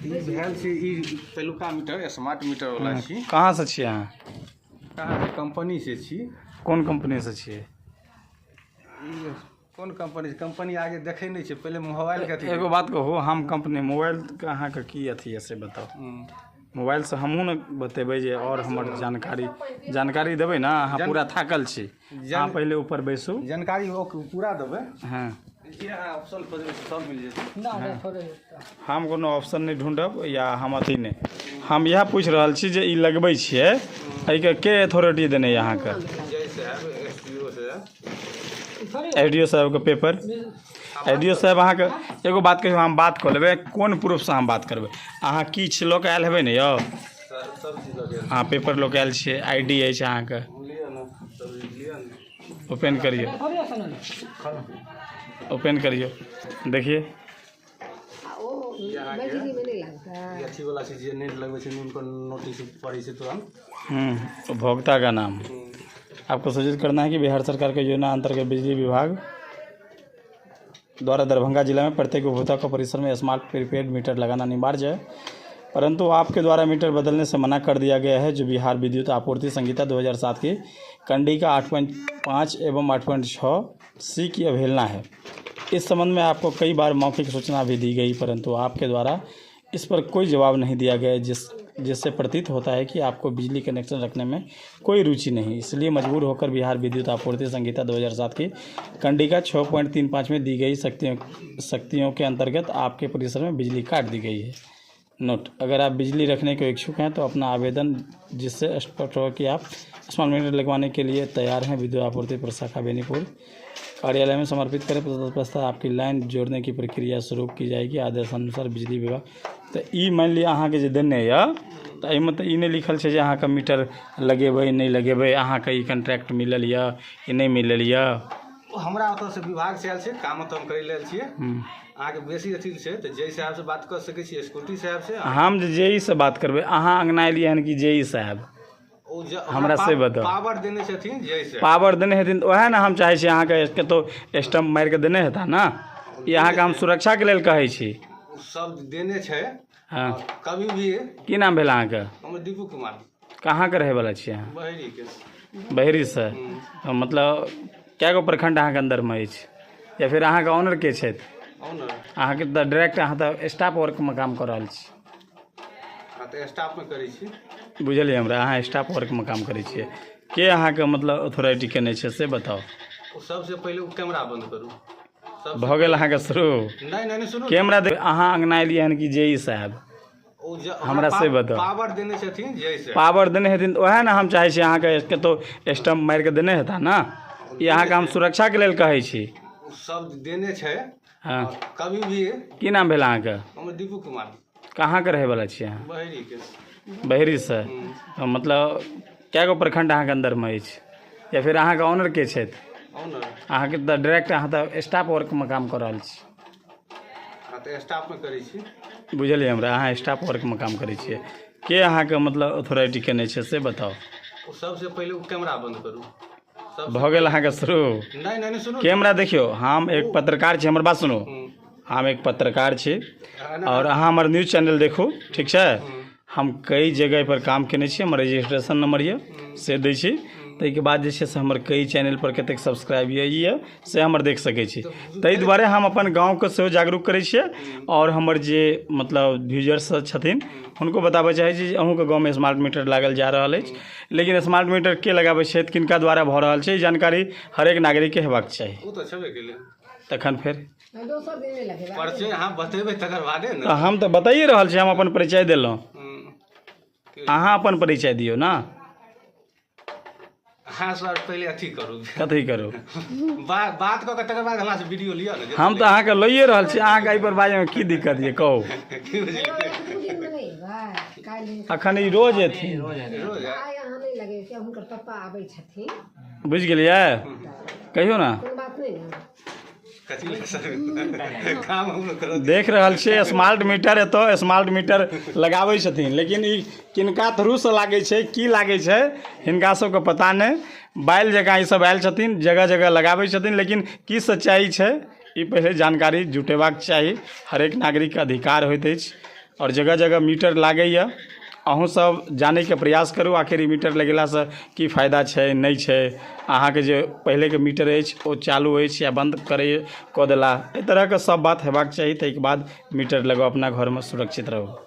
ई भेल छै ई पहिलुका मीटर, स्मार्ट मीटर वाला छी। कहाँसँ छियै अहाँ? कहाँ कंपनी से छी। कोन कंपनीसँ छियै? ई कोन कंपनी? कंपनी आगे देखै नहि छै, पहिले मोबाइल के अथी। एगो बात कहू, हम कंपनी मोबाइलके अहाँके की अथी यऽ से बताउ। मोबाइलसँ हमहूँ ने बतेबै जे आओर हमर जानकारी जानकारी देबै ने। अहाँ पूरा थाकल छी, अहाँ पहिले ऊपर बैसू। जानकारी ओ पूरा देबै। हँ। जे अहाँ ऑप्शन खोजबै से सब मिल जेतै। हम कोनो ऑप्शन नहि ढूँढब या हम अथी नहि, हम इएह पूछि रहल छी जे ई लगबै छियै, एहिके के अथॉरिटी देने यऽ अहाँके? जय साहब, एस डी ओ साहब। एस डी ओ साहेबके पेपर, एस डी ओ साहेब अहाँके एगो बात कहियौ, हम बात कऽ लेबै। कोन प्रूफसँ हम बात करबै? अहाँ किछु लऽ कऽ आयल हेबै ने यौ? सब सब चीज लऽ गेल। अहाँ पेपर लऽ कऽ आयल छियै, I D अछि अहाँके? लिअ ने, सब चीज लिअ ने। ओपन करियौ, ओपन करियौ, देखिए। ओ बिजलीमे नहि लगतै। ई अथी वाला छै जे नेट लगबै छै, हुनकर नोटिस पड़ै छै तुरंत। उपभोक्ता का नाम। आपको सूचित करना है कि बिहार सरकार के योजना अंतर्गत बिजली विभाग द्वारा दरभंगा जिला में प्रत्येक उपभोक्ता को परिसर में स्मार्ट प्रीपेड मीटर लगाना अनिवार्य है, परंतु आपके द्वारा मीटर बदलने से मना कर दिया गया है, जो बिहार विद्युत आपूर्ति संहिता 2007 की कंडिका 8.5 एवं 8.6 सी की अवहेलना है। इस संबंध में आपको कई बार मौखिक सूचना भी दी गई, परंतु आपके द्वारा इस पर कोई जवाब नहीं दिया गया, जिससे प्रतीत होता है कि आपको बिजली कनेक्शन रखने में कोई रुचि नहीं। इसलिए मजबूर होकर बिहार विद्युत आपूर्ति संहिता 2007 की कंडिका 6.35 में दी गई शक्तियों शक्तियों के अंतर्गत आपके परिसर में बिजली काट दी गई है। नोट: अगर आप बिजली रखने के इच्छुक हैं तो अपना आवेदन, जिससे स्पष्ट हो कि आप स्मार्ट मीटर लगवाने के लिए तैयार हैं, विद्युत आपूर्ति प्रशाखा बेनीपुर कार्यालय में समर्पित करें। तत्पश्चात आपकी लाइन जोड़ने की प्रक्रिया शुरू की जाएगी आदेशानुसार बिजली विभाग। तऽ ई मानि लिअ अहाँके जे देने यऽ, तऽ एहिमे तऽ ई नहि लिखल छै जे अहाँके मीटर लगेबै, नहि लगेबै, अहाँके ई कॉन्ट्रैक्ट मिलल यऽ कि नहि मिलल यऽ। ओ हमरा ओतऽसँ विभाग से आयल छै, काम ओतऽ हम करै लए आयल छियै। अहाँके बेसी अथी छै तऽ जे साहब से बात कऽ सकै छी, स्कूटी साहब से। हम जे जे ई से बात करबै, अहाँ अङ्गना एलियै हन कि जे ई साहब? ओ हमरा से बताउ। पावर देने छथिन जे से। पावर देने हेथिन तऽ उएह ने हम चाहै छी, अहाँके कतहु स्टम्प मारि कऽ देने हेता ने। ई अहाँके हम सुरक्षाके लेल कहै छी। ओ सब देने छै। कभी भी। की नाम भेल अहाँके? हमर दीपू कुमार। कहाँके रहैवला छियै अहाँ? बहेरीके। बहेरीसँ। मतलब कए गो प्रखंड अहाँके अन्दरमे अछि या फिर अहाँके ऑनर के छथि? ऑनर? अहाँके तऽ डायरेक्ट अहाँ तऽ स्टाफ वर्कमे काम कऽ रहल छी। हँ, तऽ स्टाफमे करै छी। बुझलियै हमरा, अहाँ स्टाफ वर्कमे काम करै छियै। के अहाँके मतलब अथॉरिटी केने छै से बताउ। ओ सबसे पहिले ओ कैमरा बंद करू सब। भऽ गेल अहाँके शुरू। नहि नहि नहि, सुनू। कैमरा दे, अहाँ अङ्गना एलियै हन कि जे ई साहब? ओ हमरा से बताउ। पावर देने छथिन जे से। पावर देने हेथिन तऽ उएह ने हम चाहै छी, अहाँके कतहु स्टम्प मारि कऽ देने हेता ने। ई अहाँके हम सुरक्षाके लेल कहै छी। ओ सब देने छै। कभी भी। की नाम भेल अहाँके? हमर दीपू कुमार। कहाँके रहैवला छियै अहाँ? बहेरीके। बहेरीसँ। मतलब कए गो प्रखंड अहाँके अन्दरमे अछि या फिर अहाँके ऑनर के छथि? ऑनर? अहाँके तऽ डायरेक्ट अहाँ तऽ स्टाफ वर्कमे काम कऽ रहल छी। हँ, तऽ स्टाफमे करै छी। बुझलियै हमरा, अहाँ स्टाफ वर्कमे काम करै छियै। के अहाँके मतलब अथॉरिटी केने छै से बताउ। ओ सबसे पहिले ओ कैमरा बंद करू सब। भऽ गेल अहाँके शुरू। नहि नहि नहि, सुनू। कैमरा देखियौ, हम एक पत्रकार छी, हमर बात सुनू। हम एक पत्रकार छी आओर अहाँ हमर न्यूज चैनल देखू, ठीक छै? हम कई जगह पर काम केने छी। हमर रजिस्ट्रेशन नंबर यऽ से दै छी। ताहिके बाद जे छै से हमर कई चैनल पर कतेक सब्सक्राइब यऽ, ई यऽ, से हमर देख सकै छी। ताहि दुआरे हम अपन गाँवके सेहो जागरूक करै छियै आओर हमर जे मतलब व्यूजर्स छथिन, हुनको बताबऽ चाहै छी जे अहूँके गाँवमे स्मार्ट मीटर लागल जा रहल अछि, लेकिन स्मार्ट मीटर के लगाबै छथि, किनका द्वारा भऽ रहल छै, ई जानकारी हरेक नागरिकके हेबाक चाही। ओ तऽ छेबे केलै। तखन फेर दोसर दिन नहि लगेबै। परिचय अहाँ बतेबै तकर बादे ने। तऽ हम तऽ बताइए रहल छी, हम अपन परिचय देलहुँ। अहाँ अपन परिचय दियौ ने। अहाँ सर पहिले अथी करू। कथी करू? बात कऽ के तकर बाद हमरा से वीडियो लिअ ने। हम तऽ अहाँके लइए रहल छी, अहाँके एहिपर बाजैमे की दिक्कत यऽ, कहू? की बुझलियै? 2 दिनमे नहि एबै काल्हि? अखन ई रोज एथिन। रोज। आइ अहाँ नहि लगेबै किया हुनकर पप्पा आबै छथिन। बुझि गेलियै? कहियौ ने। कोनो बात नहि ने। कथी लए सर, काम हमरो करत। देख रहल छियै, स्मार्ट मीटर एतऽ स्मार्ट मीटर लगाबै छथिन, लेकिन ई किनका थ्रूसँ लागै छै, की लागै छै, हिनका सबके पता नहि। बाइल जकाँ ई सब आयल छथिन, जगह जगह लगाबै छथिन, लेकिन की सच्चाइ छै, ई पहिले जानकारी जुटेबाक चाही। हरेक नागरिकके अधिकार होइत अछि। आओर जगह जगह मीटर लागैए। अहूँ सब जानैके प्रयास करू, आखिर ई मीटर लगेलासँ की फायदा छै, नहि छै। अहाँके जे पहिलेके मीटर अछि ओ चालू अछि या बंद कऽ देला, एहि तरहके सब बात हेबाक चाही। ताहिके बाद मीटर लगाउ, अपना घरमे सुरक्षित रहू।